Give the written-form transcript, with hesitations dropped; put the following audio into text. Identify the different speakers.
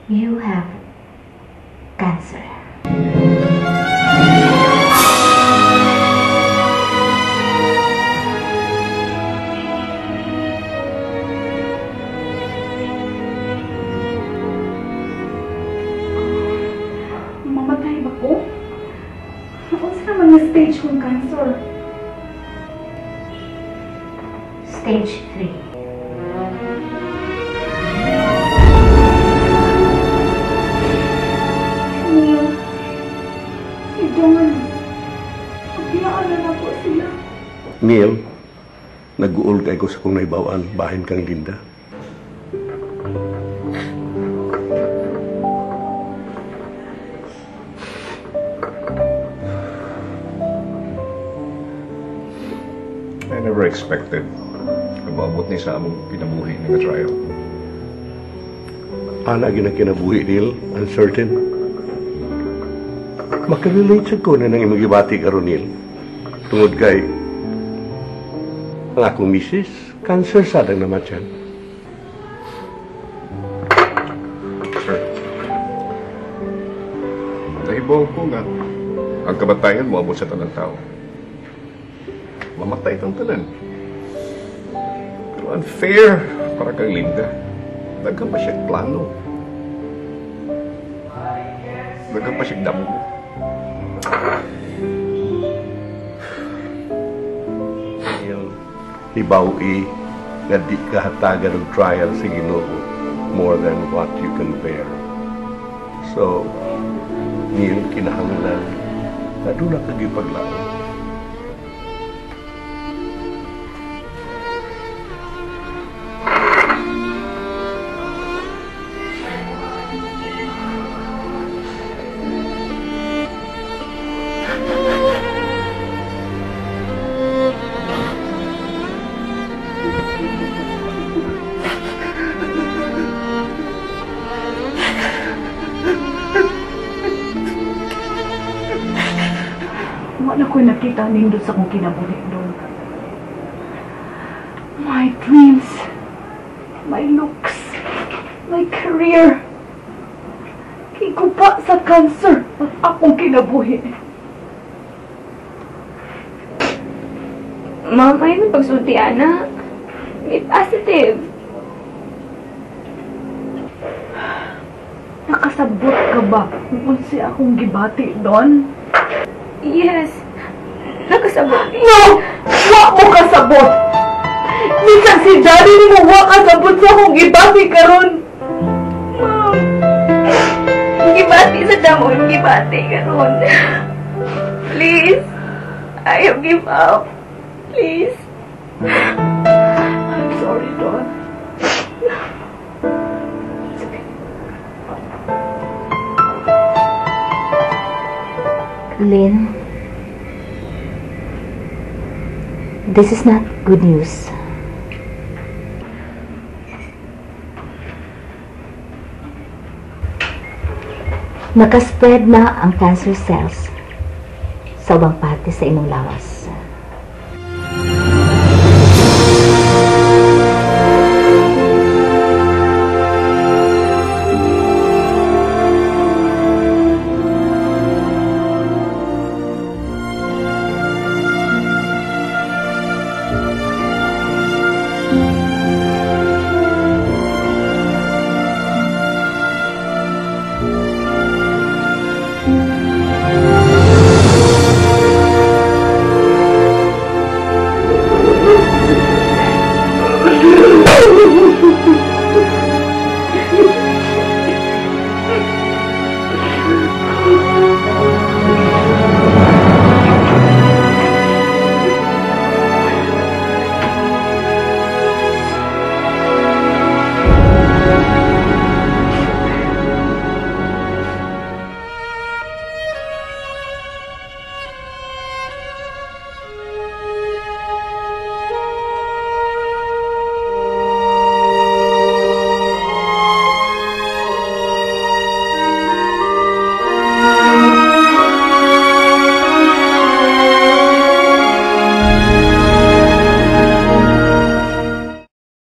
Speaker 1: You have cancer.
Speaker 2: Mamatay ba ko? Unsa naman nga stage kong cancer?
Speaker 1: Stage 3.
Speaker 2: Si Neil, si Don, pagpiyaan na po sila.
Speaker 3: Neil, nag-uol kay ko sa kong naibawaan, bahin kang Linda.
Speaker 4: I never expected na maabot ni sa among kinabuhi nga trial.
Speaker 3: Ana gyud ang kinabuhi, Neil, uncertain. Makarelate sa ko na nang imong gibati karon, Neil. Tungod kay ang akong misis, cancer sad ang namatyan.
Speaker 4: Sir, nahibaw ko nga ang kamatayan moabot sa tanang tao. Mamatay kang tanan. Pero unfair para kang Linda. Daghan pa siyang plano. Daghan pa siyang damgo.
Speaker 3: Neil, hibaw-i nga di ka hatagan og trial sa Ginoo more than what you can bear. So, Neil, kinahanglan na doon na kagipaglaon.
Speaker 2: Wala ko nakita nindot sa akong kinabuhi doon. My dreams, my looks, my career. Kigupa sa cancer ang akong kinabuhi.
Speaker 5: Ma'am, ayaw na pagsulti, Ana. Be positive.
Speaker 2: Nakasabot ka ba kung unsi akong gibati doon?
Speaker 5: Yes. Nakasabot.
Speaker 2: No! Wa mo kasabot! Bisan si Daddy mo wa kasabot sa akong gibati karon.
Speaker 5: Ma'am, gibati sa damo, gibati karon. Please, ayaw give up. Please.
Speaker 2: I'm sorry, Don. It's okay.
Speaker 1: Lynn, this is not good news. Nakaspread na ang cancer cells sa ubang parte sa imong lawas.